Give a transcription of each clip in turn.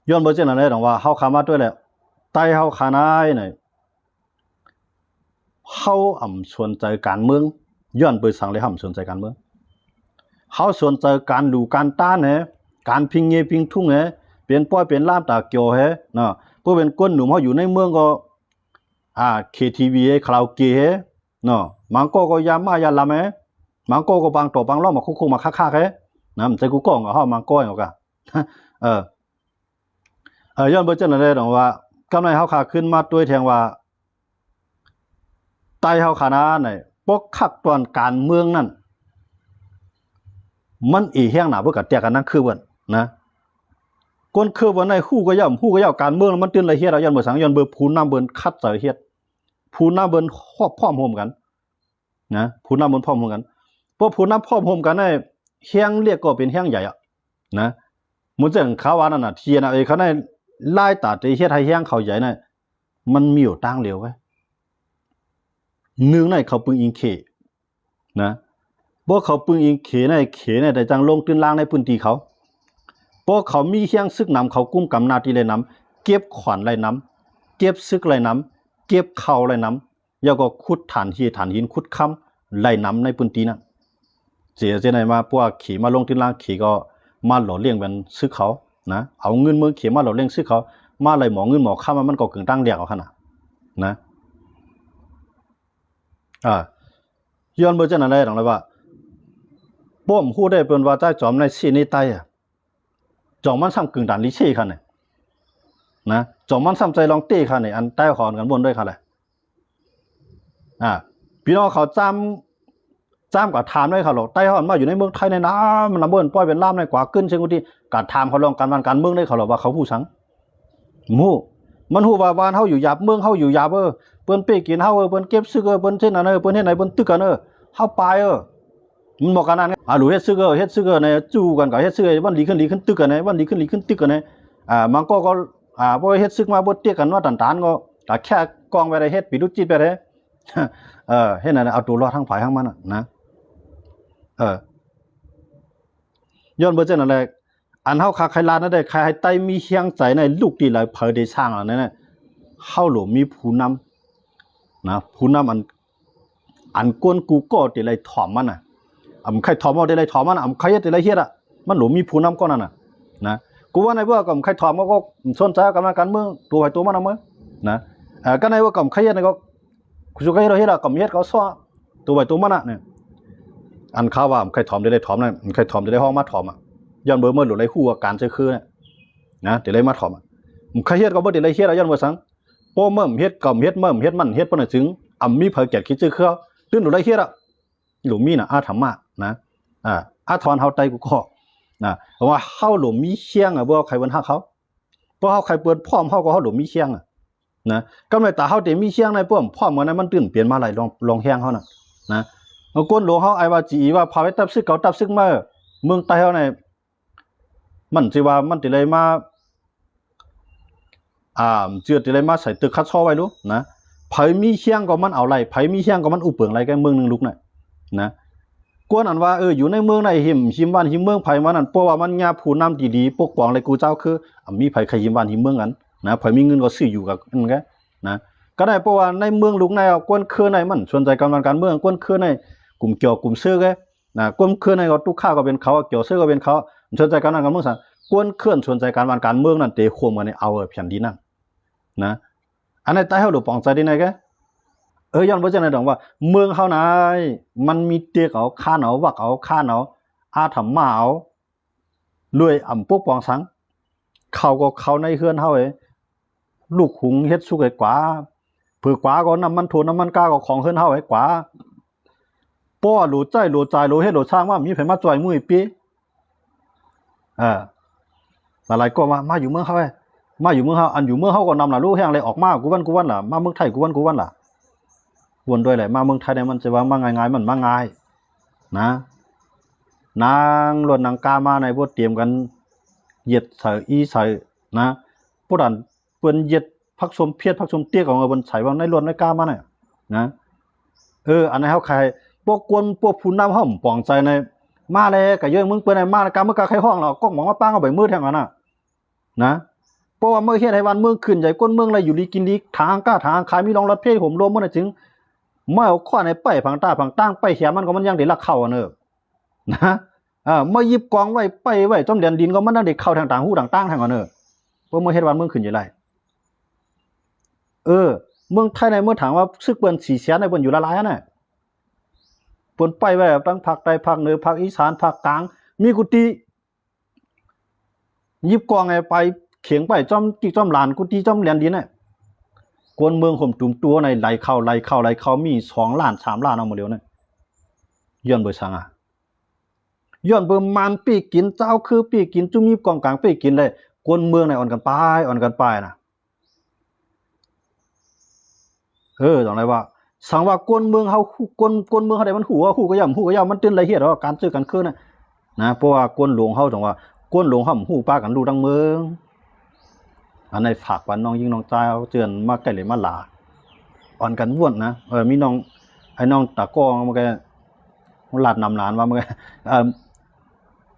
ຍ້ອນບໍ່ເຊັ່ນນັ້ນແລ້ວ ຕ້ອງວ່າເຮົາຂ້າມາດ້ວຍແລ້ວ ໄຕ້ເຮົາຂ້ານາຍນີ້ ເຮົາອຳສົນໃຈການເມືອງ. ຍ້ອນເປີສັງເລີຍເຮົາອຳສົນໃຈການເມືອງ? ເຮົາສົນໃຈການຫຼູການຕ້ານແຮ, ການພິງເງພິງທຸງແຮ, ເປັນປ້ອຍເປັນລ້າມຕາກຽວແຮເນາະ. ເພາະເປັນຄົນໜຸ່ມ ເຮົາຢູ່ໃນເມືອງກໍ ອ່າ ເຄທີວີ ແຮ, ຄາຣາໂອເກະແຮເນາະ. ບາງກໍກໍຢາມມາຢາລຳແຮ, ບາງກໍກໍບາງຕໍ່ບາງລ້ອມມາຄຸກໆມາຄັກໆແຮນະ. ມັນໃຈກູກ້ອງກໍເຮົາບາງກໍກໍ ເອີ ເອີ ຍ້ອນເບິ່ງຈັ່ງໃດແດ່ ຕ້ອງວ່າ ກຳໄລເຮົາຂາຂຶ້ນມາຕົວແທງວ່າ ໄຕ້ເຮົາຂະນາດໃດ ບໍ່ຄັກຕອນການເມືອງນັ້ນ ມັນເອແຮງໜາ ເບິ່ງກະແຕກກັນນຳຄືເບິ່ງນະ. ຄົນຄືເບິ່ງໃນຮູ້ກະຢ່າມ ຮູ້ກະຢ່າ ການເມືອງມັນຕື່ນລະຮຽດ ຍ້ອນເບິ່ງສັງ ຍ້ອນເບິ່ງຜູ້ນຳເບິ່ງຂັດໃຈເຮັດ ຜູ້ນຳເບິ່ງຮອບພ້ອມຮ່ວມກັນ ນະ ຜູ້ນຳມັນພ້ອມຮ່ວມກັນ. ເພາະຜູ້ນຳພ້ອມຮ່ວມກັນໃນ ແຮງລຽກກໍເປັນແຮງໃຫຍ່ອະ ນະ. ໝູ່ຈັ່ງເຂົາວ່ານັ້ນນະ ທີ່ນະ ເອີ ເຂົາໃນລາຍຕາທີ່ເຮັດໃຫ້ແຮງເຂົາໃຫຍ່ນະ ມັນມີຢູ່ຕ່າງດຽວເວີ້ຍ. ໜຶ່ງໃນເຂົາປຶງອີງເຂນະ ບໍ່ເຂົາປຶງອີງເຂນະ ເຂນະ ແຕ່ຈັ່ງລົງຕື້ນລ່າງໃນພື້ນທີ່ເຂົາ. ເພາະເຂົາມີແຮງຊຶກນຳ ເຂົາກຸມກຳໜ້າທີ່ໄດ້ນຳ ເກັບຂວັນໄດ້ນຳ ເກັບຊຶກໄດ້ນຳ ເກັບເຂົ້າໄດ້ນຳ ແລ້ວກໍຂຸດຖ່ານຫີ ຖ່ານຫີນ ຂຸດຄຳໄດ້ນຳໃນພື້ນທີ່ນັ້ນ. ເສຍເສຍໃນມາ ພວກເຂມາລົງທຶນລາວ ເຂກໍມາຫຼໍ່ລ້ຽງແມ່ນຊຶກເຂົານະ ເອົາເງິນເມືອງເຂມາຫຼໍ່ລ້ຽງຊຶກເຂົາ ມາໄລ່ໝໍ້ເງິນໝໍ້ຄຳ ມັນກໍເກີງຕັ້ງແດກເອົາຫັ້ນນະ ນະ. ອ່າ ຍ້ອນເບິ່ງຈັ່ງນັ້ນແຫຼະ ຕ້ອງໄດ້ວ່າ ປ້ອມຮູ້ໄດ້ເປັນວ່າໃຕ້ຈອມໃນຊີໃນໃຕ້ອະ ຈອມມັນຊ້ຳກຶ່ງດັນລິເຊຄັນນີ້ນະ ຈອມມັນຊ້ຳໃຈລອງເຕະຄັນນີ້ ອັນໃຕ້ຂອນກັນບ່ອນດ້ວຍຄັນແຫຼະ. ອ່າ ພີ່ນ້ອງເຂົາຈຳ ຈຳກໍຖາມໄດ້ເຂົາຫຼອກ ໃຕ້ເຮົາມາຢູ່ໃນເມືອງໄທໃນນາ ມັນລະເມີນປ່ອຍເປັນລາມໃນກວ່າຂຶ້ນເຊີງອຸຕິ ກໍຖາມເຂົາລອງການບ້ານການເມືອງໄດ້ເຂົາຫຼອກວ່າເຂົາຮູ້ສັງ ຮູ້ ມັນຮູ້ວ່າບ້ານເຮົາຢູ່ຫຍາບ ເມືອງເຮົາຢູ່ຫຍາບ ເອີ ເພິ່ນເປ້ກິນເຮົາ ເອີ ເພິ່ນເກັບຊຶກ ເອີ ເພິ່ນເຊັ່ນນັ້ນ ເອີ ເພິ່ນເຮັດໃຫ້ເພິ່ນຕຶກກັນ ເອີ ເຮົາປາຍ ເອີ ມັນບອກກັນນັ້ນ ອາ ລູເຮັດຊຶກ ເອີ ເຮັດຊຶກ ເອີ ໃນຈູ້ກັນກໍເຮັດຊຶກ ວັນດີຄືນດີຂຶ້ນຕຶກກັນ ວັນດີຄືນດີຂຶ້ນຕຶກກັນ ອ່າ ມັນກໍ ກໍ ອ່າ ບໍ່ເຮັດຊຶກມາ ບໍ່ເຕະກັນມາຕັນໆ ກໍ ກໍແຄ່ກອງໄວ້ໄດ້ ເຮັດປີລຸຈິດໄປໄດ້ ເອີ ເຮັດນັ້ນ ເອົາຕົວລອດທາງໃຜທາງມັນນະ ເອີ ຍ້ອນເບິ່ງຈັ່ງນັ້ນແຫຼະ ອັນເຮົາຄາໄຄລານນັ້ນໄດ້ ຄາໃຫ້ໄຕ້ມີແຮງໃຈໃນລູກທີ່ຫຼາຍເຜີໄດ້ສ້າງແລ້ວນັ້ນນະ ເຮົາຫຼວງມີຜູ້ນຳນະ ຜູ້ນຳອັນ ອັນກວນກູກໍທີ່ໄດ້ຖອມມັນນະ ອຳໄຂ່ຖອມເອົາທີ່ໄດ້ຖອມມັນນະ ອຳໄຂ່ເຮັດທີ່ໄດ້ເຮັດອະ ມັນຫຼວງມີຜູ້ນຳກ່ອນນັ້ນນະ ນະ ກູວ່າໃນເບິ່ງກໍໄຂ່ຖອມ ເຮົາກໍສົນໃຈກັບການເມືອງ ຕົວໃຜຕົວມັນນະເມີນະ ເອີ ກໍໃນເບິ່ງກໍໄຂ່ເຮັດນະ ກໍ ຄືສຸກເຮັດເຮົາເຮັດລະກໍມີເຮັດເຂົາຊໍ ຕົວໃຜຕົວມັນນະ ນີ້ ອັນຄາວ່າໄຂ່ຖອມໄດ້ໄດ້ຖອມນະ ໄຂ່ຖອມໄດ້ໄດ້ຮ້ອງມາຖອມອະ ຍ້ອນເບິ່ງເມີນຫຼວງໄດ້ຮູ້ອາການໃສ່ຄືນະ ນະ ໄດ້ໄດ້ມາຖອມອະ ໄຂ່ເຮັດກໍບໍ່ໄດ້ໄດ້ເຮັດອະ ຍ້ອນວ່າສັງ ເພາະເມີນເຮັດກໍເຮັດ ເມີນເຮັດມັນເຮັດປານນັ້ນຈຶ່ງ ອຳມີໃຜແກ່ຄິດຊື່ເຄືອ ຕື່ນຫຼວງໄດ້ເຮັດອະ ຫຼວງມີນະ ອາທຳມະນະ ອາ ອາທອນເຮົາໄຕກູກໍນະ ເພາະວ່າເຮົາຫຼວງມີຄຽງອະ ບໍ່ໃຄເພິ່ນຮັກເຮົາ ເພາະເຮົາໃຄເປີດພ້ອມ ເຮົາກໍເຮົາຫຼວງມີຄຽງອະ ນະ ກຳໄລຕາເຮົາເຕັມມີຄຽງໃນ ເພິ່ນພ້ອມກັນໃນ ມັນຕື່ນປ່ຽນມາຫຼາຍລອງ ລອງແຮງເຮົານະ ນະ ຄົນຫຼວງເຮົາ ອາຍວ່າຈີອີວ່າ ພາໄປຕັບຊຶກເຂົາ ຕັບຊຶກມາ ເມືອງໃຕ້ເຮົາໃນ ມັນຊິວ່າ ມັນຊິໄດ້ມາ ອ່າ ເຈື່ອ ຊິໄດ້ມາໃສ່ຕຶກຄັດຊໍໄວ້ລູ້ນະ ໃຜມີຄຽງກໍມັນເອົາໄລ່ ໃຜມີຄຽງກໍມັນອຸເປິງໄລ່ ແກ່ເມືອງໜຶ່ງລູກນະ ນະ ກວນອັນວ່າ ເອີ ຢູ່ໃນເມືອງໃນ ຫິມ ຫິມບ້ານຫິມເມືອງໃຜມານັ້ນ ເພາະວ່າມັນຍາຜູ້ນຳທີ່ດີປົກປ້ອງໄດ້ກູເຈົ້າ ຄື ອາ ມີໃຜໃຄຫິມບ້ານຫິມເມືອງກັນນະ ໃຜມີເງິນກໍຊື້ຢູ່ກັບນັ້ນກະນະ ກໍໄດ້ ເພາະວ່າໃນເມືອງລູກໃນ ກວນເຄືອໃນມັນສົນໃຈການບ້ານການເມືອງ ກວນເຄືອໃນກຸ່ມກ່ຽວກຸ່ມເຊີກະນະ ກວນເຄືອໃນກໍຕຸກຄາກໍເປັນເຂົາ ກ່ຽວເຊີກໍເປັນເຂົາ ສົນໃຈການບ້ານການເມືອງສັງ ກວນເຄືອສົນໃຈການບ້ານການເມືອງນັ້ນ ເຕະໂຄມກັນໃນເອົາແຜ່ນດິນນັ້ນນະ ອັນໃນໃຕ້ເຮົາຫຼວງປອງໃຈໄດ້ໃນກະ ເອີ ຍ້ອນບໍ່ຈັ່ງໃດດອກວ່າ ເມືອງເຮົານາຍ ມັນມີເຕັກເອົາ ຄານເອົາ ວັກເອົາ ຄານເອົາ ອາທຳມາເອົາ ລວຍອຳປົກປ້ອງສັງ ເຂົ້າກໍເຂົ້າໃນເຮືອນເຮົາເອ ລູກຫຸງເຮັດສຸກໃຫ້ກວ່າ ເຜືອກວ່າກໍນ້ຳມັນຖົ່ວ ນ້ຳມັນກາກໍຂອງເຮືອນເຮົາໃຫ້ກວ່າ ປ້ອໂຫຼໃຈໂຫຼຈ່າຍໂຫຼເຮັດໂຫຼສ້າງມາ ມີໃຜມາຈ່ອຍມືໃຫ້ປີ້ ເອີ ຫຼາຍໆກໍວ່າ ມາຢູ່ເມືອງເຮົາເອ ມາຢູ່ເມືອງເຮົາ ອັນຢູ່ເມືອງເຮົາກໍນຳລະ ຮູ້ແຮງແລະອອກມາ ກູວັນກູວັນລະ ມາເມືອງໄທກູວັນກູວັນລະ ວົນດ້ວຍແຫຼະ ມາເມືອງໄທນີ້ມັນຊິວ່າມາງ່າຍໆ ມັນມາງ່າຍນະ ນັ່ງລົດນັ່ງກາມາໃນ ບໍ່ຕຽມກັນ ຢຽດໃສ່ອີໃສ່ນະ ຜູ້ນັ້ນ ເພິ່ນຢຽດຜັກສົມພຽດ ຜັກສົມຕຽກເອົາ ເພິ່ນໃສ່ວ່າໃນລົດໃນກາມານະ ນະ ເອີ ອັນໃດເຮົາໃຄ ພວກກວນ ພວກຜູ້ນຳເຮົາປອງໃຈໃນ ມາແລ້ວກະເຢີ້ຍມຶງເປີດໃນ ມາກະເມືອກະໄຄຮ້ອງລະ ກ້ອງມອງມາປາງເອົາໃບມືແທງຫັ້ນນະ ນະ ເພາະວ່າມາເຮັດໃຫ້ບ້ານເມືອງຂຶ້ນໃຫຍ່ ຄົນເມືອງໄດ້ຢູ່ດີກິນດີ ຖາງຄ້າຖາງຂາຍ ມີໂລງລົດເພໂຮມໂລມໝົດນັ້ນຈຶ່ງ ມາເອົາຄ້ອນໃຫ້ໄປພັງຕາພັງຕ່າງ ໄປແຮມມັນກໍມັນຍັງໄດ້ລັກເຂົ້າອັນເອີ ນະ ເອີ ມາຫຍິບກອງໄວ້ ໄປໄວ້ຈອມແດນດິນກໍມັນຍັງໄດ້ເຂົ້າທາງຕ່າງຫູຕ່າງຕາງທາງອັນເອີ ເພິ່ນມາເຮັດບ້ານເມືອງຂຶ້ນໃຫຍ່ຫຼາຍ. ເອີ ເມືອງໄທໃນເມືອງຖາມວ່າຊຶກເພິ່ນສີ່ແສນໃນເພິ່ນຢູ່ຫຼາຍໆຫັ້ນນະ ເພິ່ນໄປໄວ້ທັງພາກໃຕ້ ພາກເໜືອ ພາກອີສານ ພາກກາງ ມີກຸຕິ ຫຍິບກອງໃຫ້ໄປ ເຂັງໄປຈອມກິກຈອມຫຼານ ກຸຕິຈອມແດນດິນນະ ຄົນເມືອງໂຮມຕຸມຕົວໃນໄຫຼເຂົ້າ ໄຫຼເຂົ້າ ໄຫຼເຂົ້າ ມີສອງລ້ານ ສາມລ້ານເອົາໝົດແລ້ວນະ ຍ້ອນເບີສັງອະ ຍ້ອນເບີມານປີ້ກິນ ຊາວຄືປີ້ກິນ ຈຸມຍິບກອງກາງປີ້ກິນໄດ້ ຄົນເມືອງໃນອ່ອນກັນໄປ ອ່ອນກັນໄປນະ. ເອີ ຈັ່ງໃດວ່າ ສັງວ່າຄົນເມືອງເຮົາ ຄົນ ຄົນເມືອງເຮົາໃດມັນຮູ້ ຮູ້ກໍຢ່າ ຮູ້ກໍຢ່າ ມັນຕື່ນລະອຽດວ່າການຊື້ກັນຄືນນະ ນະ ເພາະວ່າຄົນຫຼວງເຮົາ ຈັ່ງວ່າຄົນຫຼວງເຮົາຮູ້ປາກັນຮູ້ທັງເມືອງ. ອັນໃດຝາກປັນນ້ອງຍິງນ້ອງຊາຍເຮົາ ເຈື່ອນມາໃກ້ເລີຍມາຫຼາ ອ່ອນກັນວນນະ ເອີ ມີນ້ອງ ໄອ້ນ້ອງຕາກ້ອງມັນກໍ ລາດນ້ຳຫຼານວ່າມັນກໍ ເອີ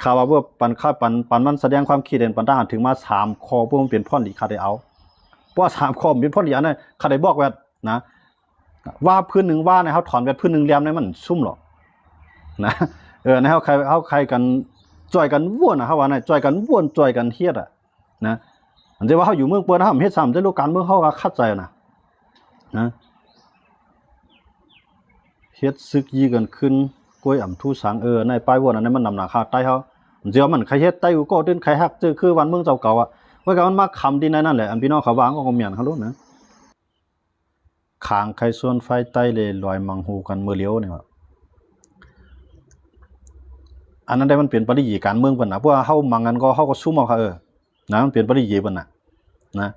ຂ້າວ່າເພື່ອປັນ ຂ້າປັນ ປັນມັນສະແດງຄວາມຄິດເຫັນ ປັນຕັ້ງເຖິງມາສາມຂໍ້ ເພື່ອມັນເປັນພອນດີ ຂ້າໄດ້ເອົາ ເພາະວ່າສາມຂໍ້ມັນເປັນພອນດີ ອັນນັ້ນຂ້າໄດ້ບອກແລ້ວນະ ວ່າພື້ນໜຶ່ງວ່າໃນ ເຮົາຖອນແບບພື້ນໜຶ່ງແຫຼມໃນ ມັນຊຸ່ມຫຼອກນະ ເອີ ໃນເຮົາໃຄ ເຮົາໃຄກັນ ຊ່ອຍກັນວນນະ ເຮົາວ່ານະ ຊ່ອຍກັນວນ ຊ່ອຍກັນເຮັດອະ ນະ ອັນທີ່ວ່າເຮົາຢູ່ເມືອງເປີນ ເຮົາເຮັດຊ້ຳ ແຕ່ລູກການເມືອງເຮົາກໍຂັດໃຈນະ ນະ ເຮັດສຶກຢີກັນຂຶ້ນ ກວຍອຳທູສັງ ເອີ ໃນປາຍວນອັນນັ້ນມັນນຳໜ້າຂາດໃຕ້ເຮົາ ເທື່ອມັນໃຄເຮັດໃຕ້ອຸກໍຕື່ນ ໃຄຮັກຈື່ຄືບ້ານເມືອງເຈົ້າເກົ່າອະ ໄວ້ກັບມັນມາຄຳທີ່ໃນນັ້ນແຫຼະ ອັນພີ່ນ້ອງເຂົາວ່າກໍບໍ່ແມ່ນເຂົາໂລດນະ ຂາງໃຄຊວນໄຟໃຕ້ເລລອຍມັງຫູກັນມື້ຫຼຽວນີ້ວ່າ ອັນນັ້ນໄດ້ ມັນເປັນປະລິເຍການເມືອງເພິ່ນນະ ເພາະວ່າເຮົາມັງກັນກໍ ເຮົາກໍຊຸມເອົາ ເອີ ນະ ມັນເປັນປະລິເຍເພິ່ນນະ ນະ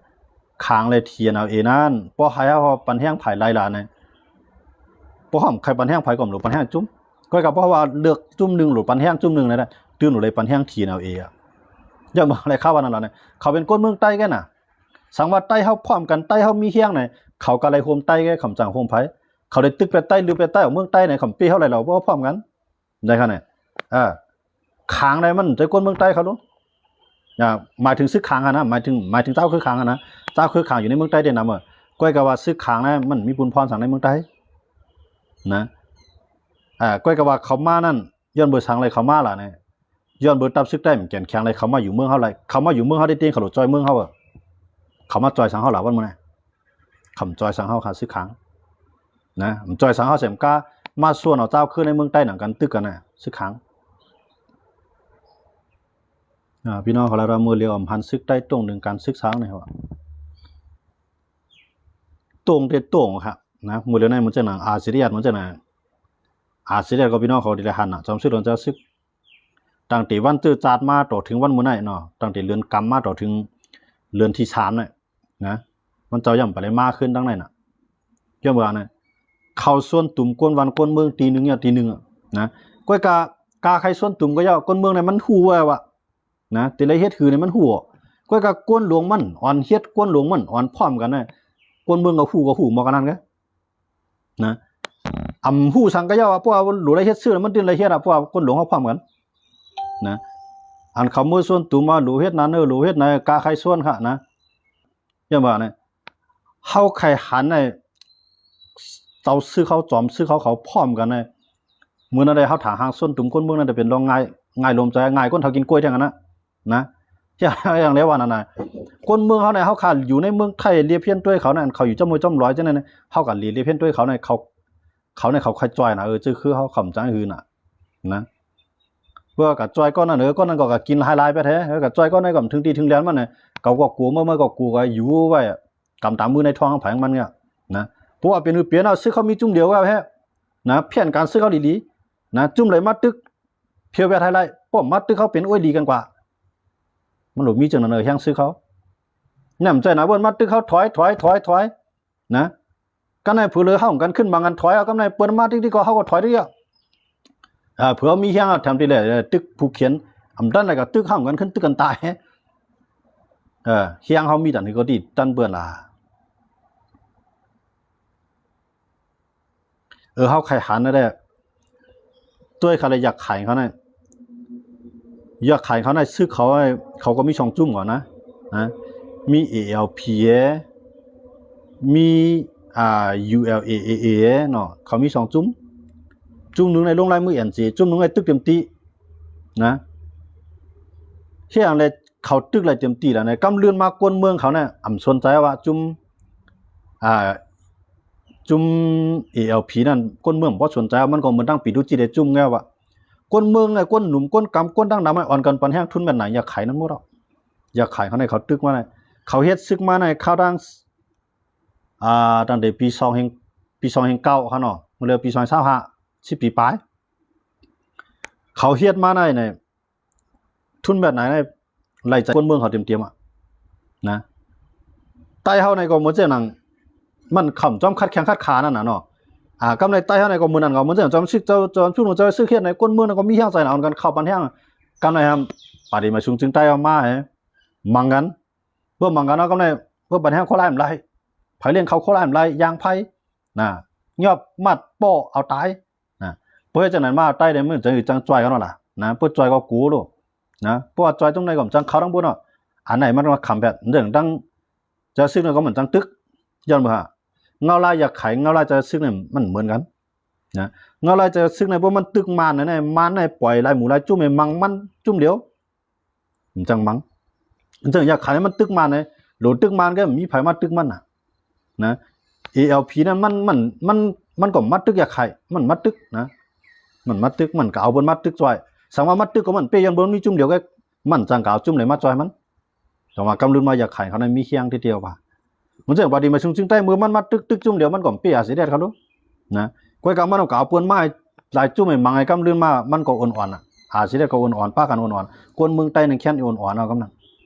ຂາງແລະ ທີເອັນແອລເອ ນັ້ນ ບໍ່ໃຫ້ເຮົາປັນແຮງໃຜຫຼາຍຫຼານ ບໍ່ຫ້ອມໃຄປັນແຮງໃຜ ກໍບໍ່ຮູ້ປັນແຮງຈຸ່ມ ກໍ ກໍເພາະວ່າເລືອກຈຸ່ມໜຶ່ງ ຫຼື ປັນແຮງຈຸ່ມໜຶ່ງນັ້ນແຫຼະ ຕື່ມໄດ້ປັນແຮງ ທີເອັນແອລເອ ອະ ຢ່າມາໄດ້ຂ່າວວ່ານັ້ນລະ ເຂົາເປັນຄົນເມືອງໃຕ້ແກນະ ສັງວ່າໃຕ້ເຮົາພ້ອມກັນ ໃຕ້ເຮົາມີແຮງນະ ເຂົາກໍໄດ້ໂຮມໃຕ້ແກ ເຂົາຈັ່ງໂຮມໃຜ ເຂົາໄດ້ຕຶກໄປໃຕ້ ຫຼື ໄປໃຕ້ອອກເມືອງໃຕ້ນະ ເຂົາເປັນເຮົາໄດ້ລະ ບໍ່ພ້ອມກັນ ໄດ້ຂະແນນ ເອີ ຂາງໃດມັນໃຈກວນເມືອງໃຕ້ເຂົາໂລດ ອາ ໝາຍເຖິງຊຶກຂາງຫັ້ນນະ ໝາຍເຖິງ ໝາຍເຖິງຊາວຄືຂາງຫັ້ນນະ ຊາວຄືຂາງຢູ່ໃນເມືອງໃຕ້ໄດ້ນຳ ເອີ ກ້ອຍກະວ່າຊຶກຂາງນະ ມັນມີບຸນພອນສັງໃນເມືອງໃຕ້ນະ ອາ ກ້ອຍກະວ່າເຂົາມານັ້ນ ຍ້ອນເບີສັງເລີຍເຂົາມາລະນະ ຍ້ອນເບີຕັບຊຶກໃຕ້ມັນແກ່ນແຂງເລີຍ ເຂົາມາຢູ່ເມືອງເຮົາຫຼາຍ ເຂົາມາຢູ່ເມືອງເຮົາໄດ້ເຕັງ ເຂົາໂລດຈ່ອຍເມືອງເຮົາ ເອີ ເຂົາມາຈ່ອຍສັງເຮົາລະວັນມື້ນີ້ ເຂົາມາຈ່ອຍສັງເຮົາຄະຊຶກຂາງ ນະ ມາຈ່ອຍສັງເຮົາແຊມກາ ມາຊວນເອົາເຈົ້າຄືນໃນເມືອງໃຕ້ໜັງກັນຕຶກກັນນະ ຊຶກຂາງ ອາ ພີ່ນ້ອງເຂົາລາວວ່າ ມື້ລຽວອຳພັນຊຶກໃຕ້ໂຕ້ງດຶງການຊຶກສາງນີ້ວ່າ ໂຕ້ງແຕ່ໂຕ້ງຄະນະ ມື້ລຽວໃນມັນຈັ່ງໜັງ ອາຊີຣຽດ ມັນຈັ່ງໜັງ ອາຊີຣຽດ ກໍພີ່ນ້ອງເຂົາໄດ້ຫັນນະ ຈອມຊຶກຫຼວງເຈົ້າຊຶກ ຕັ້ງແຕ່ວັນເຈີຈາດມາຕໍ່ເຖິງວັນມື້ໃນເນາະ ຕັ້ງແຕ່ເດືອນກຳມາຕໍ່ເຖິງເດືອນທີສາມນະ ນະ ມັນເຈົ້າຍັງບໍ່ໄດ້ມາຄືນທັງໃນນະ ຍ້ອນວ່ານະ ເຂົາຊວນຕຸມກວນບ້ານກວນເມືອງຕີໜຶ່ງຍາດຕີໜຶ່ງນະ ກ້ອຍກະ ກາໃຄຊວນຕຸມກໍຢ່າ ກວນເມືອງໃນມັນຮູ້ວ່າ ນະ ແຕ່ລະເຮັດຄືໃນມັນຮູ້ ກ້ອຍກະກວນຫຼວງມັນອ່ອນເຮັດ ກວນຫຼວງມັນອ່ອນພ້ອມກັນນະ ກວນເມືອງກໍຮູ້ ກໍຮູ້ໝົດກັນນັ້ນກະ ນະ ອຳຮູ້ສັງກະຢ່າວ່າ ເພາະວ່າຫຼູໄດ້ເຮັດຊື່ ມັນຈຶ່ງໄດ້ເຮັດອະ ເພາະວ່າຄົນຫຼວງເຮົາພ້ອມກັນນະ ອັນເຂົາເມືອຊວນຕຸມວ່າ ຫຼູເຮັດນັ້ນເອີ ຫຼູເຮັດນັ້ນ ກາໃຄຊວນຄະນະ ຢ່າວ່ານະ ເຮົາໃຄ່ຫັນໃນເຈົ້າຊຶກເຮົາ ຈອມຊຶກເຮົາ ເຂົາພ້ອມກັນນະ ມື້ນັ້ນໄດ໋ ເຮົາຖ້າຫາກຊວນຕຸມຄົນເມືອງນັ້ນໄດ້ເປັນລອງງ່າຍ ງ່າຍລົມໃຈ ງ່າຍຄົນເຖົ້າກິນກ້ວຍແທ້ງນັ້ນນະ ນະ ຢ່າງແລ້ວວ່ານັ້ນນະ ຄົນເມືອງເຮົານີ້ ເຮົາຂ້າຢູ່ໃນເມືອງໄທ ລຽບຮຽນຕວຍເຂົານັ້ນ ເຂົາຢູ່ຈຳມວຍຈຳຫຼອຍຈັ່ງນັ້ນ ເຮົາກໍລຽບຮຽນຕວຍເຂົາໃນ ເຂົາ ເຂົາໃນເຂົາຄ່ອຍຈ່ອຍນະ ເອີ ຈື່ຄືເຮົາ ເຂົາຈະຫືນນະ ນະ ເພື່ອກໍຈ່ອຍກ້ອນນັ້ນ ເອີ ກ້ອນນັ້ນກໍ ກໍກິນຫຼາຍໆໄປແທ້ ເອີ ກໍຈ່ອຍກ້ອນນັ້ນກໍເຖິງທີ່ເຖິງແດນມັນນະ ເຂົາກໍກົວ ເມື່ອ ເມື່ອກໍກົວ ກໍຢູ່ໄວ້ ກຳຕາມມືໃນທ້ອງໃຜຂອງມັນເນຍ ນະ ເພາະວ່າເປັນ ເປັນເອົາຊຶກເຂົາມີຈຸ້ມດຽວກໍແທ້ ນະ ແຜນການຊຶກເຂົາດີໆ ນະ ຈຸ້ມໃດມາຕຶກ ພຽວແວດໄຮໄລ ປ້ອມມາຕຶກເຂົາເປັນ ໂອ້ຍ ດີກັນກວ່າ ມັນບໍ່ມີຈັ່ງນັ້ນເອີ ແຮງຊຶກເຂົາ ນ້ຳໃຈໜາເບິ່ນມາຕຶກເຂົາ ຖອຍ ຖອຍ ຖອຍ ຖອຍ ນະ ກັນໃນຜູ້ເຫຼືອເຮົາກັນຂຶ້ນມາກັນ ຖອຍເອົາກັນໃນເປີດມາຕິກໆ ກໍເຮົາກໍຖອຍຕິກໆ ອາ ເຜື່ອມີແຮງແຖມຕິແລະ ຕຶກຜູ້ຂຽນ ອຳດັນໃດກໍຕຶກເຮົາກັນຂຶ້ນ ຕຶກກັນຕາຍ ເອີ ແຮງເຮົາມີຕັນຄືກໍດີ ຕັນເປີດລະ ເອີ ເຮົາໄຂຫັນນັ້ນແຫຼະ ໂດຍເຂົາລະຢາກໄຂເຂົານະ ຢາກໄຂເຂົານະ ຊຶກເຂົາ ເຂົາກໍມີສອງຈຸ້ມກ່ອນນະ ນະ ມີ ເອແອວພີ ມີ ອ່າ ຢູແອວເອເອເນາະ ເຂົາມີສອງຈຸ້ມ ຈຸ້ມໜຶ່ງໃນລົງລາຍມືແອນເຈ ຈຸ້ມໜຶ່ງໃນຕຶກຕຽມຕີນະ ເຮັດຫຍັງແລ ເຂົາຕຶກໄດ້ຕຽມຕີແລ້ວນະ ກຳລື່ນມາກົນເມືອງເຂົານະ ອຳສົນໃຈວ່າຈຸ້ມ ອ່າ ຈຸ້ມ ເອແອວພີ ນັ້ນ ຄົນເມືອງບໍ່ສົນໃຈ ມັນກໍເໝືອນທັງປີດູຈີໄດ້ຈຸ້ມແງວ່າ ຄົນເມືອງນະ ຄົນໜຸ່ມ ຄົນກຳ ຄົນດັງນຳ ອ່ອນກັນປັນແຮງ ທຶນແມ່ນນາຍຢາກຂາຍນັ້ນໝົດດອກ ຢາກຂາຍເຂົາໃນເຂົາຕຶກມານະ ເຂົາເຮັດສຶກມາໃນຄາວທາງ ອ່າ ຕັ້ງແຕ່ປີສອງ ປີສອງພັນເກົ້າຫັ້ນເນາະ ມື້ເລີຍປີສອງພັນຊາວຫ້າ ສິບປີປາຍ ເຂົາເຮັດມາໃນ ໃນ ທຸນແບບໃດໃນໄລ່ໃຈຄົນເມືອງເຂົາຕຽມໆ ອະ ນະ ໄຕ້ເຮົາໃນກໍເໝືອນຈັ່ງນັ້ນ ມັນຄຳຈອມຂັດແຂ້ງຂັດຂານັ້ນນະເນາະ ອາ ກຳໃນໄຕ້ເຮົາໃນກໍເໝືອນນັ້ນ ກໍເໝືອນຈັ່ງຈອມຊຶກ ເຈົ້າ ເຈົ້າຊຸມເຈົ້າຊຶກເຮັດໃນຄົນເມືອງນັ້ນກໍມີແຮງໃຈນະ ອ່ອນກັນເຂົ້າປັນແຮງ ກຳໃນ ປາດນີ້ມາຊຸງຈຶ່ງໄຕ້ເຮົາມາ ມັງກັນ ເພື່ອມັງກັນເອົາກຳໃນ ເພື່ອປັນແຮງໂຄລາຍມັນໄລ່ ໃຜລ້ຽງເຂົ້າໂຄລາຍມັນໄລ່ ຢ່າງໃຜ ນະ ຍອບມັດປ້ອເອົາຕາຍ ນະ ເພາະເຮັດຈັ່ງນັ້ນມາ ໃຕ້ໃນມື້ຈັ່ງ ຈັ່ງຈ່ອຍເຂົານັ້ນລະ ນະ ເພາະຈ່ອຍກໍກູໂລດ ນະ ເພາະວ່າຈ່ອຍຕົງໃດກໍມັນຈັ່ງເຂົ້າທັງບົນເນາະ ອັນໃດມັນມາຄຳແບບເລື່ອງຕັ້ງ ເຈົ້າຊຶກນັ້ນກໍມັນຈັ່ງຕຶກ ຍ້ອນວ່າເງົາລາຍຢາກໄຂ ເງົາລາຍເຈົ້າຊຶກນັ້ນມັນເໝືອນກັນ ນະ ເງົາລາຍເຈົ້າຊຶກນັ້ນ ເພາະມັນຕຶກມານນະ ມານນະ ປ່ອຍຫຼາຍໝູ່ຫຼາຍຈຸ້ມໃຫ້ມັງມັນຈຸ້ມດຽວ ມັນຈັ່ງມັງ ມັນຈັ່ງຢາກໄຂ ມັນຕຶກມານນະ ໂດນຕຶກມານກໍມີໃຜມາຕຶກມັນນະ ນະ ເອແອວພີ ນັ້ນ ມັນ ມັນ ມັນ ມັນກໍມາຕຶກຢາກໄຂ ມັນມາຕຶກນະ ມັນມາຕຶກ ມັນກໍເອົາເພິ່ນມາຕຶກຊ່ອຍ ສັງວ່າມາຕຶກກໍມັນເປ ຍ້ອນບໍ່ມີຈຸ້ມດຽວ ກໍມັນຈັ່ງກໍເອົາຈຸ້ມໃດມາຊ່ອຍມັນ ຈັ່ງວ່າກຳລຸນມາຢາກໄຂເຂົານັ້ນມີແຮງທີດຽວວ່າ ມັນຈັ່ງວ່າດີມາຊຸງຈຶ່ງໄຕ້ ເມື່ອມັນມາຕຶກ ຕຶກຈຸ້ມດຽວ ມັນກໍເປອາຊິແດດເຂົາໂລດ ນະ ກ້ອຍກະມັນກໍເອົາເພິ່ນມາຫຼາຍຈຸ້ມໃຫ້ມັງໃຫ້ກຳລືນມາ ມັນກໍອ່ອນໆ ອາຊິໄດ້ກໍອ່ອນໆ ປາກັນອ່ອນໆ ຄົນເມືອງໃຕ້ນັ້ນແຄ້ນອ່ອນໆ ເອົາກຳນັ້ນ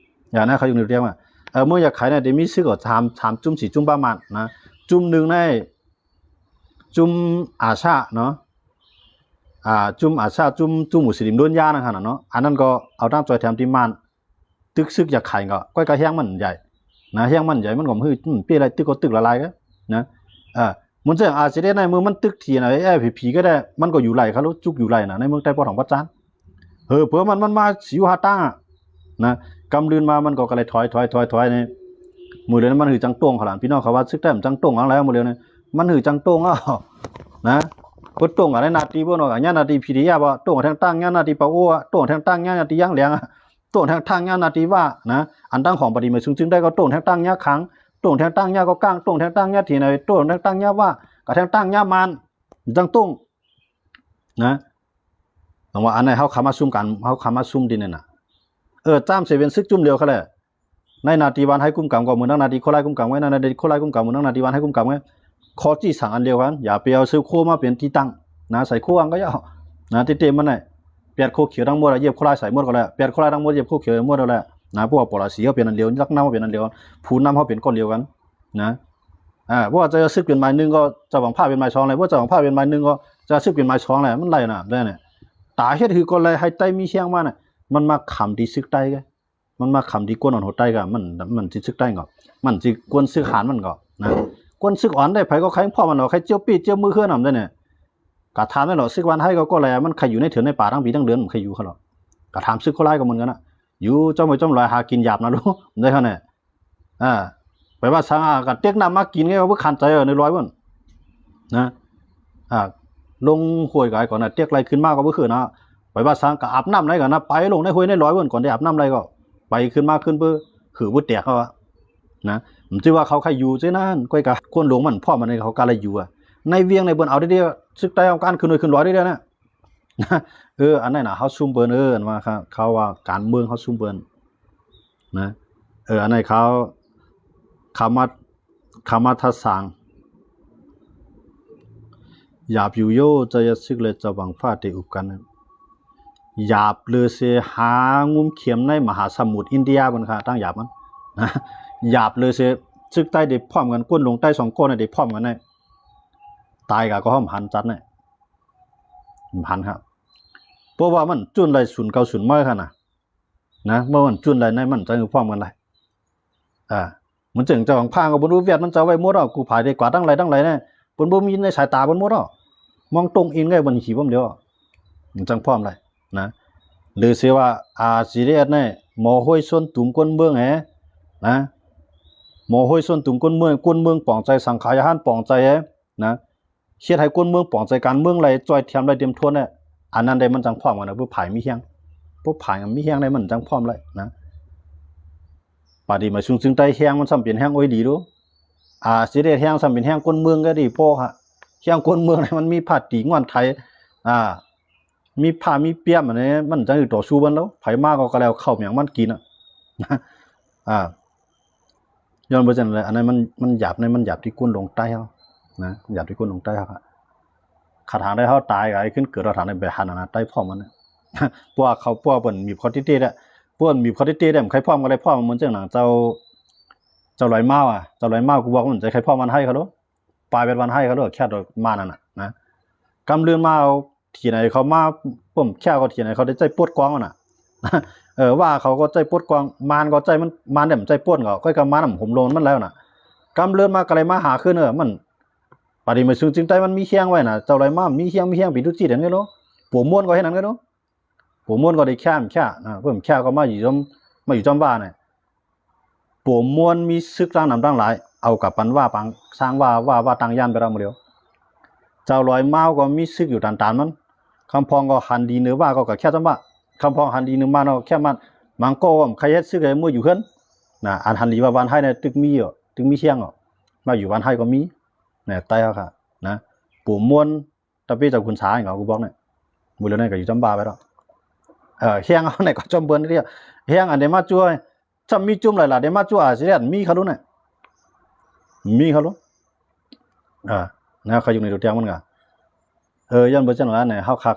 ຢ່າງນັ້ນເຂົາຈຶ່ງຮຽກວ່າ ເອີ ເມືອງຢາກໄຂນະ ໄດ້ມີຊຶກກໍສາມ ສາມຈຸ້ມ ສີ່ຈຸ້ມປະມານນະ ຈຸ້ມໜຶ່ງໃນ ຈຸ້ມອາຊາເນາະ ອາ ຈຸ້ມອາຊາ ຈຸ້ມ ຈຸ້ມມຸສລິມໂດນຢານະຫັ້ນນະເນາະ ອັນນັ້ນກໍເອົາທາງຊ່ອຍແຖມທີ່ມານ ຕຶກຊຶກຢາກໄຂກໍ ກ້ອຍກະແຮງມັນໃຫຍ່ນະ ແຮງມັນໃຫຍ່ ມັນກໍມາຮື ມັນເປໄດ້ ຕຶກກໍຕຶກລະລາຍນະ ເອີ ມັນເຊິ່ງອາຊິເດໃນເມືອງມັນຕຶກທີ່ນະ ເອແອວພີ ກໍໄດ້ ມັນກໍຢູ່ໄລ່ຄະໂລ ຈຸກຢູ່ໄລ່ນະ ໃນເມືອງໃຕ້ປອດຂອງພະຈານ ເຮີ ເຜື່ອມັນ ມັນມາຊິຢູ່ຫາຕັ້ງນະ ກຳລືນມາ ມັນກໍ ກໍເລີຍຖອຍ ຖອຍ ຖອຍ ຖອຍ ໃນ ມື້ເລີຍມັນຄືຈັ່ງຕົງເຂົາລະ ພີ່ນ້ອງເຂົາວ່າຊຶກໃຕ້ມັນຈັ່ງຕົງເອົາແລ້ວ ມື້ເລີຍນະ ມັນຄືຈັ່ງຕົງເອົານະ ເພິ່ນຕົງກັນໃນໜ້າທີ່ເພິ່ນວ່າ ຍານໜ້າທີ່ ພີດີເອັຟ ວ່າຕົງກັນແທ່ງຕັ້ງ ຍານໜ້າທີ່ປາໂອ ຕົງກັນແທ່ງຕັ້ງ ຍານໜ້າທີ່ຢ່າງແຫຼງ ໂຕ້ນແທງຕັ້ງຍານາຕີວ່ານະ ອັນຕັ້ງຂອງປະຕິມາຊຸງຈຶ່ງໄດ້ກໍໂຕ້ນແທງຕັ້ງຍາຄັງ ໂຕ້ນແທງຕັ້ງຍາກໍກ້າງ ໂຕ້ນແທງຕັ້ງຍາທີ່ໃນ ໂຕ້ນແທງຕັ້ງຍາວ່າ ກໍແທງຕັ້ງຍາມານ ຈັ່ງໂຕ້ງນະ ແຕ່ວ່າອັນໃດເຮົາຄຳມາຊຸມກັນ ເຮົາຄຳມາຊຸມທີ່ນັ້ນນະ ເອີ ຈ້າມເສເວັນຊຶກຈຸ້ມດຽວເຂົາແຫຼະ ໃນນາຕີວານໄຮກຸມກຳກໍເໝືອນນາຕີໂຄລາຍກຸມກຳໄວ້ ນາຕີໂຄລາຍກຸມກຳເໝືອນນາຕີວານໄຮກຸມກຳໄວ້ ຂໍ້ຊີ້ສັງອັນດຽວກັນ ຢ່າໄປເອົາຊື່ໂຄມາເປັນທີ່ຕັ້ງນະ ໃສ່ໂຄຫຍັງກໍຢ່ານະ ຕິເຕມັນນະ ແປດໂຄຂຽວທັງໝົດ ຢຽບໂຄລາຍໃສ່ໝົດກໍແລ້ວ ແປດໂຄລາຍທັງໝົດ ຢຽບໂຄຂຽວໃໝົດແລ້ວນະ ເພາະວ່າປໍລາຊີເຮົາເປັນອັນດຽວ ລັກນາເຮົາເປັນອັນດຽວ ຜູ້ນຳເຮົາເປັນກ້ອນດຽວກັນນະ ເພາະວ່າເຈົ້າຊຶກເປັນໝາຍໜຶ່ງກໍເຈົ້າຫວັງພ້າເປັນໝາຍສອງແລ້ວ ເພາະເຈົ້າຫວັງພ້າເປັນໝາຍໜຶ່ງກໍເຈົ້າຊຶກເປັນໝາຍສອງແລ້ວ ມັນໄລ່ນະ ໄດ້ນະ ຕາເຮັດຄືກໍໄລ່ໃຫ້ໃຕ້ມີແຮງມານະ ມັນມາຄຳທີ່ຊຶກໃຕ້ ມັນມາຄຳທີ່ກວນອ່ອນຫົວໃຕ້ກໍ ມັນ ມັນຊິຊຶກໃຕ້ກໍ ມັນຊິກວນຊຶກຫານມັນກໍນະ ກວນຊຶກອ່ອນໄດ້ ໃຜກໍໃຄພ້ອມມັນດອກ ໃຄຈຽວປີ້ຈຽວມືເຮືອນນຳໄດ້ນີ້ ກະຖາມໄດ້ເນາະ ຊຶກວານໄທກໍ ກໍແລມັນໃຄຢູ່ໃນເຖິນໃນປ່າທັງປີທັງເດືອນ ມັນໃຄຢູ່ຄັນເນາະ ກະຖາມຊຶກໂຄລາຍກໍເໝືອນກັນນະ ຢູ່ຈອມຫ້ວຍຈອມລອຍຫາກິນຫຍາບນະລູກ ໄດ້ເທົ່ານັ້ນ ອ່າ ໄປວ່າສັງ ອ່າ ກໍເຕັກນ້ຳມາກິນໄງ ວ່າບໍ່ຄັນໃຈ ເອີ ໃນລອຍພຸ້ນນະ ອ່າ ລົງຫ້ວຍກໍໄດ້ກ່ອນນະ ເຕັກໄລ່ຂຶ້ນມາກໍບໍ່ຄືນນະ ໄປວ່າສັງ ກໍອາບນ້ຳໄດ້ກ່ອນນະ ໄປລົງໃນຫ້ວຍໃນລອຍພຸ້ນ ກ່ອນໄດ້ອາບນ້ຳໄດ້ກໍ ໄປຂຶ້ນມາຂຶ້ນປຶບ ຫືບບໍ່ແຕກເຂົາວ່ານະ ມັນຖືວ່າເຂົາໃຄຢູ່ຊື່ນັ້ນ ກ້ອຍກະຄົນຫຼວງມັນພ້ອມ ອັນນີ້ເຂົາກະໄລ່ຢູ່ອະ ໃນວຽງໃນເບິ່ນເອົາເດ້ ຊຶກໃຕ້ເອົາການຂຶ້ນຫ້ວຍຂຶ້ນລອຍເດ້ນະ ເອີ ອັນນັ້ນນະ ເຮົາຊຸມເບິ່ນ ເອີ ອັນວ່າເຂົາວ່າການເມືອງເຮົາຊຸມເບິ່ນນະ ເອີ ອັນນັ້ນເຂົາ ຄຳມາ ຄຳມາທະສັງ ຢາບຢູ່ໂຍ ເຈົ້າຢາຊຶກ ແລະ ເຈົ້າຫວັງຟ້າໄດ້ອຸບກັນ ຢາບເລີເຊ ຫາງຸ້ມເຂັມໃນມະຫາສະໝຸດອິນເດຍພຸ້ນຄ່າ ຕັ້ງຢາບມັນນະ ຢາບເລີເຊ ຊຶກໃຕ້ໄດ້ພ້ອມກັນ ກົນຫຼົງໃຕ້ສອງກ້ອນໄດ້ພ້ອມກັນນະ ຕາຍກະກໍຫອມຫັນຈັດນະ ຫັນຄັບ ເພາະວ່າມັນຈຸນໄລ່ສູນເກົ່າສູນໃໝ່ຂະໜາດ ນະ ເມື່ອມັນຈຸນໄລ່ໃນມັນຈະຄືພ້ອມກັນໄດ້ ອ່າ ມັນຈຶ່ງເຈົ້າຂອງພາງກໍບໍ່ຮູ້ວຽດມັນຈະໄວ້ໝົດເອົາ ກູພາຍໄດ້ກວາດທັງໄລ່ທັງໄລ່ນະ ເພິ່ນບໍ່ມີໃນສາຍຕາເພິ່ນໝົດເອົາ ມອງຕົງອິນໄງເພິ່ນຂີ້ບ່ອມດຽວ ມັນຈັ່ງພ້ອມໄດ້ນະ ຫຼືຊິວ່າ ອາ ຊີດີເອັສ ນີ້ ໝໍຫ້ວຍຊົນ ຕູມກົ້ນເມືອງແຫ ນະ ໂມໂຫຍຊົນຕຸງກົນເມືອງ ກົນເມືອງປອງໃຈ ສັງຂາຍາຫານປອງໃຈນະ ເຮັດໃຫ້ຄົນເມືອງປອງໃຈການເມືອງໄດ້ ຈ່ອຍແຖມໄດ້ເຕັມທົນແຫຼະ ອັນນັ້ນໄດ໋ມັນຈັ່ງພ້ອມກັນນະ ຜູ້ພາຍມີແຮງ ຜູ້ພາຍມີແຮງໄດ້ມັນຈັ່ງພ້ອມໄດ້ນະ ປາດນີ້ມາຊຸງຊຶງໃຕ້ແຮງມັນຊ້ຳເປັນແຮງໂອ້ຍດີໂດ ອາ ຊິໄດ້ແຮງຊ້ຳເປັນແຮງຄົນເມືອງກໍດີພໍຫະ ແຮງຄົນເມືອງນີ້ມັນມີຜ້າຕີງ່ວນໄຖ ອາ ມີຜ້າມີປຽມອັນນີ້ ມັນຈັ່ງຊິຕໍ່ສູ້ມັນແລ້ວ ໃຜມາກໍ ກໍແລ້ວເຂົ້າຫຍັງມັນກິນອະ ອາ ຍ້ອນບໍ່ຊັ້ນແຫຼະ ອັນນັ້ນມັນ ມັນຫຍາບໃນ ມັນຫຍາບທີ່ກົ້ນລົງໃຕ້ເຮົານະ ຫຍາບທີ່ກົ້ນລົງໃຕ້ເຮົາ ຄັນຫາກໄດ້ເຮົາຕາຍກໍໃຫ້ຂຶ້ນເກີດເຮົາຖານໄດ້ໄປຫັນນະ ໃຕ້ພ້ອມມັນນະ ເພາະວ່າເຂົາ ພວກເພິ່ນມີຂໍ້ຕິເຕດອະ ພວກເພິ່ນມີຂໍ້ຕິເຕດ ມັນໃຄພ້ອມກໍໄດ້ພ້ອມ ເໝືອນຈັ່ງໜັງເຈົ້າ ເຈົ້າລອຍມາວອະ ເຈົ້າລອຍມາວ ກູບອກມັນໃຈໃຄພ້ອມວັນໄຮເຂົາໂລດ ປາຍເປັນວັນໄຮເຂົາໂລດ ແຄ່ດອກມານັ້ນນະ ນະ ກຳເລື່ອນມາເອົາ ທີ່ໃນເຂົາມາ ປຶ້ມແຄ່ກໍທີ່ໃນເຂົາໄດ້ໃຊ້ປົດກອງຫັ້ນນະ ເອີ ວ່າເຂົາກໍໃຊ້ປົດກອງ ມານກໍໃຊ້ມັນ ມານໄດ້ໃຊ້ປົດກໍ ຂ້ອຍກໍມານໂຫມລົມມັນແລ້ວນະ ກຳເລີນມາກໍໄດ້ມາຫາຄືນ ເອີ ມັນ ປະຕິມາຊຸງຈຶ່ງໄດ້ ມັນມີແຮງໄວ້ນະ ເຈົ້າໄດ້ມາມີແຮງ ມີແຮງເປັນຕຸຈິດຫັ້ນເນາະ ປວກມ່ວນກໍເຮັດນັ້ນເນາະ ປວກມ່ວນກໍໄດ້ແຄ່ມແຄ່ນະ ເພິ່ນແຄ່ກໍມາຢູ່ຈອມ ມາຢູ່ຈອມວ່ານະ ປວກມ່ວນມີຊຶກຕ່າງນຳຕ່າງຫຼາຍ ເອົາກັບປັນວ່າປາງ ສ້າງວ່າ ວ່າ ວ່າຕັ້ງຢ້ານໄປແລ້ວມື້ດຽວ ເຈົ້າລອຍມາວກໍມີຊຶກຢູ່ຕານໆມັນ ຄຳພອງກໍຫັນດີເນີວ່າກໍ ກໍແຄ່ຈຳວ່າ ຄຳພອງຫັນດີເນີມານກໍແຄ່ມານ ມັງກໍໃຄເຮັດຊຶກໃຫ້ເມືອຢູ່ເຮືອນນະ ອັນຫັນດີວ່າວານໄຮນະ ຕຶກມີຢູ່ ຕຶກມີຮຽງອະ ມາຢູ່ວານໄຮກໍມີນະ ໃຕ້ເຮົາຄະນະ ປວກມ່ວນ ຕະປີເຈົ້າຂຸນສາເອງເຂົາກໍບອກນະ ມື້ເລີຍນັ້ນກໍຢູ່ຈຳບາໄປແລ້ວ ເອີ ແຮງເຮົານີ້ກໍຈອມເບິ່ນເດ ແຮງອັນໃດມາຈົວ ຊ່ຳມີຈຸ່ມຫຼາຍໆ ໄດ້ມາຈຸ່ມອາຊີແດນ ມີຄະລຸນະ ມີຄະລຸ ເອີ ແນວເຂົາຢູ່ໃນຕົວແຕ່ງມັນກະ ເອີ ຍ້ອນເບິ່ງຈັ່ງນັ້ນແຫຼະ ເຮົາຄັກ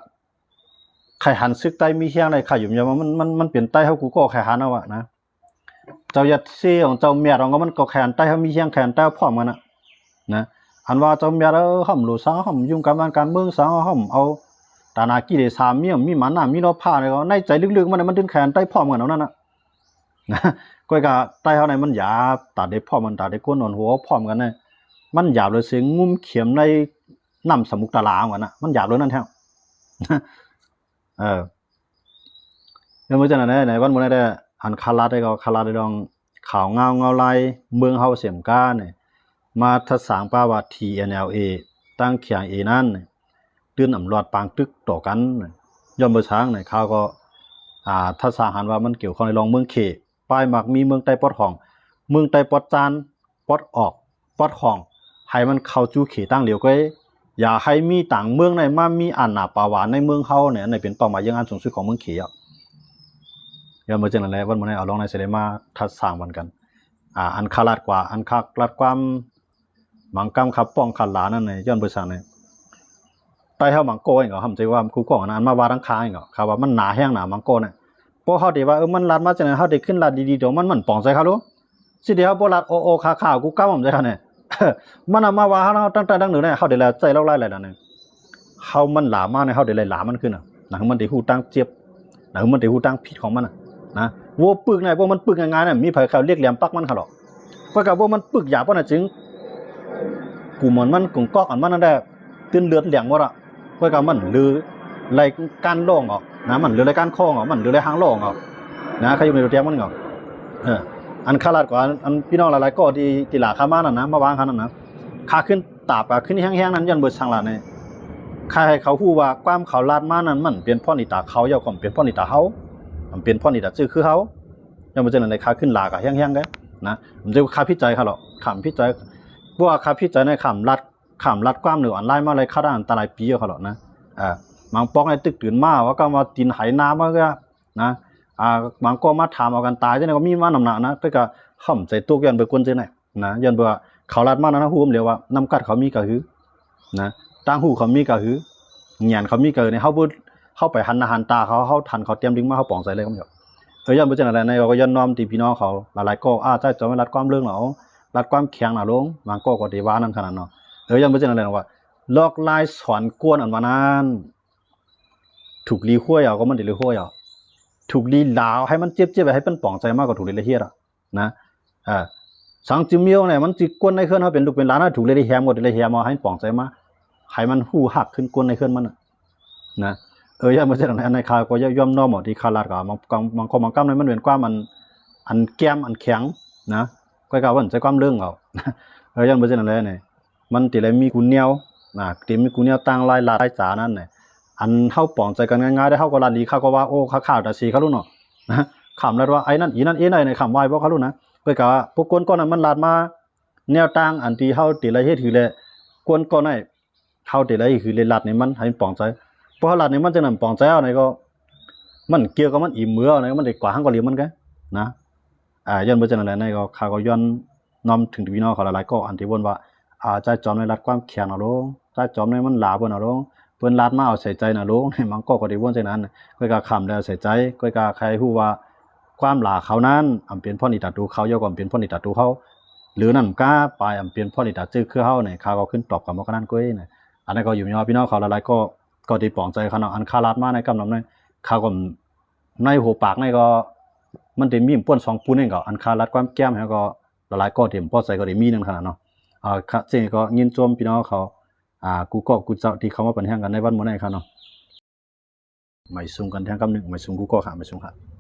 ໃຄຫັນຊຶກໃຕ້ມີແຮງໄດ້ ຂ້າຢູ່ຍາມມັນ ມັນ ມັນເປັນໃຕ້ເຮົາ ກູກໍໃຄຫັນເອົາອະນະ ເຈົ້າຢັດເຊຂອງເຈົ້າແມດຂອງມັນກໍໃຄຫັນໃຕ້ເຮົາມີແຮງ ໃຄຫັນໃຕ້ເຮົາພ້ອມກັນນະ ນະ ອັນວ່າເຈົ້າແມ່ເອີ ຫ້າມໂຫຼຊາ ຫ້າມຫຍຸ້ງການບ້ານການເມືອງຊາ ຫ້າມເອົາຕາໜ້າກິເລສາ ມີ ມີໝານະ ມີໂລພະ ໃນໃຈລຶກໆ ມັນ ມັນດຶງແຂນໄຕ້ພ້ອມກັນເອົານັ້ນນະ ນະ ກ້ອຍກະໄຕ້ເຮົາໃນມັນຫຍາບ ຕາໄດ້ພ້ອມກັນ ຕາໄດ້ກົ້ນອ່ອນຫົວພ້ອມກັນນະ ມັນຫຍາບເລີຍເສງງຸ້ມເຂັມໃນນ້ຳສະໝຸກຕະຫຼາມັນນະ ມັນຫຍາບເລີຍນັ້ນແທ້ ເອີ ແລ້ວມື້ຈັ່ງນັ້ນໃນວັນມື້ນັ້ນແດ່ ອັນຄາລາດໄດ້ກໍຄາລາດໄດ້ດອງ ຂ່າວງາວເງົາລາຍເມືອງເຮົາເສມການີ້ ມາທັດສາງປາວ່າ ທີເອັນແອລເອ ຕັ້ງ ເຄໄອເອ ນັ້ນ ຕື່ນອຳລວດປາງຕຶກຕໍ່ກັນ ຍ້ອນເບິ່ງສາງໃນຂ່າວກໍ ອາ ທັດສາງຫັນວ່າມັນກ່ຽວຂ້ອງໃນລອງເມືອງເຂ ປ້າຍມັກມີເມືອງໃຕ້ປອດຂອງ ເມືອງໃຕ້ປອດຈານ ປອດອອກ ປອດຂອງ ໃຫ້ມັນເຂົ້າຈູເຂຕັ້ງຫຼຽວກ່ອຍ ຢ່າໃຫ້ມີຕ່າງເມືອງໃດມາມີອານາປາວາໃນເມືອງເຮົານີ້ ອັນນີ້ເປັນເປົ້າໝາຍຢ່າງອັນສູງສຸດຂອງເມືອງເຂຍ ຍ້ອນເບິ່ງຈັ່ງນັ້ນແຫຼະ ວັນມື້ນີ້ເອົາລອງໃນເສໄດ້ມາທັດສາງບັນກັນ ອາ ອັນຄາລາດກວ່າ ອັນຄາລາດຄວາມ ມັງກຳຄາປ້ອງຄາຫຼານັ້ນ ຍ້ອນເບິ່ງສາງນີ້ ໃຕ້ເຮົາມັງກໍເອງກໍຫ້າມໃຈວ່າຄູກ້ອງອັນນັ້ນ ອັນມາວ່າທາງຂ້າງເອງກໍ ຄາວ່າມັນໜາແຮງໜາມັງກໍນະ ເພາະເຮົາໄດ້ວ່າ ເອີ ມັນລາດມາຈັ່ງນັ້ນ ເຮົາໄດ້ຂຶ້ນລາດດີໆ ດອກ ມັນ ມັນປອງໃຈເຮົາໂລດ ຊິໄດ້ເຮົາບໍ່ລາດ ໂອ ໂອ ຄາ ຄາ ກູກຳໃຈຫັ້ນແຫຼະ ມັນນຳມາວ່າເຮົາຕັ້ງແຕ່ດັ່ງເດີນ ເຮົາໄດ້ລາດໃຈລອກລາຍຫຼາຍແລ້ວນະ ເຮົາມັນຫຼາມານີ້ ເຮົາໄດ້ໄລ່ຫຼາມັນຄືນນະ ນະ ໃຫ້ມັນໄດ້ຮູ້ທາງເຈັບ ນະ ໃຫ້ມັນໄດ້ຮູ້ທາງຜິດຂອງມັນນະ ນະ ໂວປຶກນະ ພວກມັນປຶກງ່າຍໆນະ ມີໃຜເຂົາເລັກແຫຼມປັກມັນເຂົາດອກ ເພາະກະພວກມັນປຶກຢາບປານນັ້ນຈຶ່ງ ກູໝອນມັນກົງກອກອັນມັນນັ້ນແຫຼະ ຕື່ນເລືອດແຫຼງໝົດອະ ເພາະກະມັນເຫຼືອລາຍການລອງອອກນະ ມັນເຫຼືອລາຍການຄອງອອກ ມັນເຫຼືອລາຍຫາງລອງອອກນະ ໃຄຢູ່ໃນຕົວແຕ່ງມັນກໍ ເອີ ອັນຄາລາດກໍ ອັນ ອັນພີ່ນ້ອງຫຼາຍໆກໍທີ່ ທີ່ລາຄາມານັ້ນນະ ມາວາງຫັ້ນນັ້ນນະ ຄາຂຶ້ນຕາບກະຂຶ້ນແຮງໆນັ້ນ ຍ້ອນເບິ່ງສັງລະນີ້ ຄາໃຫ້ເຂົາຮູ້ວ່າຄວາມເຂົາລາດມານັ້ນ ມັນເປັນພອນອີຕາເຂົາ ຢ່າກໍເປັນພອນອີຕາເຮົາ ມັນເປັນພອນອີຕາຊື່ຄືເຮົາ ຍ້ອນບໍ່ເຊັ່ນນັ້ນ ຄາຂຶ້ນລາກະແຮງໆເດ້ນະ ມັນຈະຄາຜິດໃຈເຂົາເນາະ ຄາຜິດໃຈ ບໍ່ວ່າຄາຜິດໃຈໃນຄາລາດ ຄາລາດຄວາມເໜືອອອນລາຍມາໄລຄາດອັນຕະລາຍປີເຂົາເນາະນະ ເອີ ບາງປອກໃນຕຶກຕື່ນມາວ່າກໍມາຕີນໄຫນາມາກະນະ ອ່າ ບາງກໍມາຖາມເອົາກັນຕາຍຈັ່ງໃດກໍມີມານຳໜ້ານະ ແຕ່ກະຫ້າມໃຈຕົກ ຍ້ອນເບິ່ງຄົນຈັ່ງໃດ ນະ ຍ້ອນວ່າເຂົາລາດມານັ້ນ ເຮົາຮູ້ແລ້ວວ່ານ້ຳກັດເຂົາມີກະຫື ນະ ຕ່າງຫູເຂົາມີກະຫື ຫຍັນເຂົາມີກະຫືນີ້ ເຮົາບໍ່ ເຮົາໄປຫັນໜ້າຫັນຕາເຂົາ ເຮົາທັນເຂົາຕຽມດຶງມາ ເຮົາປອງໃຈເລີຍ ເອີ ຍ້ອນບໍ່ເຊັ່ນນັ້ນແຫຼະ ໃນກໍຍ້ອນນ້ອມທີ່ພີ່ນ້ອງເຂົາຫຼາຍໆກໍ ອາ ໃຈຈອມໄວ້ລັດຄວາມເລື່ອງເນາະ ລັດຄວາມແຂງໜ້າລົງ ບາງກໍກໍໄດ້ວ່ານັ້ນຂະໜາດເນາະ ເອີ ຍ້ອນບໍ່ເຊັ່ນນັ້ນແຫຼະ ວ່າລອກລາຍສອນກວນອັນວ່ານັ້ນ ຖືກລີຫ້ວຍເອົາ ກໍມັນໄດ້ລີຫ້ວຍເອົາ ຖືກລີຫຼາວ ໃຫ້ມັນເຈັບໆ ໃຫ້ມັນປອງໃຈມາ ກໍຖືກລີລະເຮັດເອົາ ນະ ເອີ ສັງຈິມມີໂອງນີ້ ມັນຊິກົນໃນເຮືອນເຮົາເປັນລູກເປັນຫຼານ ເຮົາຖືກເລີຍໄດ້ແຮມ ກໍໄດ້ເລີຍແຮມເອົາ ໃຫ້ປອງໃຈມາ ໃຫ້ມັນຮູ້ຮັກຂຶ້ນກົນໃນເຮືອນມັນນະ ນະ ເອີ ຢ່າມາເຮັດອັນໃດ ອັນໃດຂ້າກໍຍອມນ້ອມເອົາ ທີ່ຂ້າລາດກໍບາງ ບາງ ບາງຂໍ້ບາງກຳນີ້ ມັນເປັນຄວາມອັນ ອັນແກມ ອັນແຂງນະ ຂ້ອຍກໍວ່າມັນໃຊ້ຄວາມເລິງເອົາ ເອີ ຢ້ານບໍ່ເຊັ່ນນັ້ນແຫຼະນີ້ ມັນຊິໄດ້ມີກູແນວນະ ຊິມີກູແນວຕ່າງຫຼາຍລັດຫຼາຍສານັ້ນນະ ອັນເຮົາປອງໃຈກັນງ່າຍໆໄດ້ ເຮົາກໍລັດດີ ເຂົາກໍວ່າ ໂອ້ ຂ້າຂ້າຕາສີເຂົາໂລດເນາະ ນະ ຂ້າມລັດວ່າ ໄອ້ນັ້ນ ອີນັ້ນ ເອໄນ ນະ ຂ້າມວ່າບໍ່ເຂົາໂລດນະ ຂ້ອຍກໍວ່າ ພວກຄົນກ່ອນນັ້ນມັນລັດມາແນວຕ່າງ ອັນທີ່ເຮົາຊິໄດ້ເຮັດໃຫ້ແລະ ຄົນກ່ອນນັ້ນ ເຮົາຊິໄດ້ຄືໄດ້ລັດໃຫ້ມັນ ໃຫ້ມັນປອງໃຈ ເພາະເຮົາລັດໃຫ້ມັນຈັ່ງນັ້ນ ປອງໃຈເອົາໃນກໍ ມັນກ່ຽວກັບມັນອີກເມືອໃນກໍ ມັນໄດ້ກວ່າຫາງກວ່າຫຼຽວມັນກະນະ ອາ ຍ້ອນບໍ່ເຊັ່ນນັ້ນແຫຼະ ໃນກໍ ຂ້າກໍຍ້ອນນ້ອມເຖິງພີ່ນ້ອງເຂົາຫຼາຍໆກໍ ອັນທີ່ເວົ້າວ່າ ອາ ຈາຍຈອມໃນລັດຄວາມແຂງເອົາໂລດ ຈາຍຈອມໃນມັນຫຼາເພິ່ນເອົາໂລດ ເພິ່ນລັດມາເອົາໃສ່ໃຈນະໂລດ ບາງກໍກໍໄດ້ເວົ້າຈັ່ງນັ້ນ ຂ້ອຍກໍຂ້າມແລ້ວໃສ່ໃຈ ຂ້ອຍກໍໃຫ້ຮູ້ວ່າ ຄວາມຫຼາເຂົານັ້ນ ອຳເປັນພອນດີຕາໂຕເຂົາ ຢ່າກໍອຳເປັນພອນດີຕາໂຕເຂົາ ຫຼືນັ້ນກະປາຍອຳເປັນພອນດີຕາເຈີຄືເຮົານີ້ ຂ້າກໍຂຶ້ນຕອບຄຳເວົ້າຂະນັ້ນກ້ວຍນະ ອັນນັ້ນກໍຢູ່ຍອດພີ່ນ້ອງເຂົາຫຼາຍໆກໍ ກໍໄດ້ປອງໃຈເຂົາເນາະ ອັນຂ້າລັດມາໃນກຳນຳນັ້ນ ຂ້າກໍໃນຫົວປາກໃນກໍ ມັນໄດ້ມີປວນສອງປູນເອງກໍ ອັນຂ້າລັດຄວາມແກ້ມໃຫ້ກໍຫຼາຍໆກໍທີ່ບໍ່ພໍໃຈກໍໄດ້ມີນັ້ນຂະໜາດເນາະ ອາ ເຊິ່ງກໍຍິນຊົມພີ່ນ້ອງເຂົາ ອາ ກູ່ກໍກູ່ເຈົ້າທີ່ເຂົ້າມາປັນແຮງກັນໃນວັນມື້ນີ້ຂະເນາະ ໄໝສູງກັນແທງຄຳໜຶ່ງ ໄໝສູງກູ່ກໍຂະ ໄໝສູງຂະ.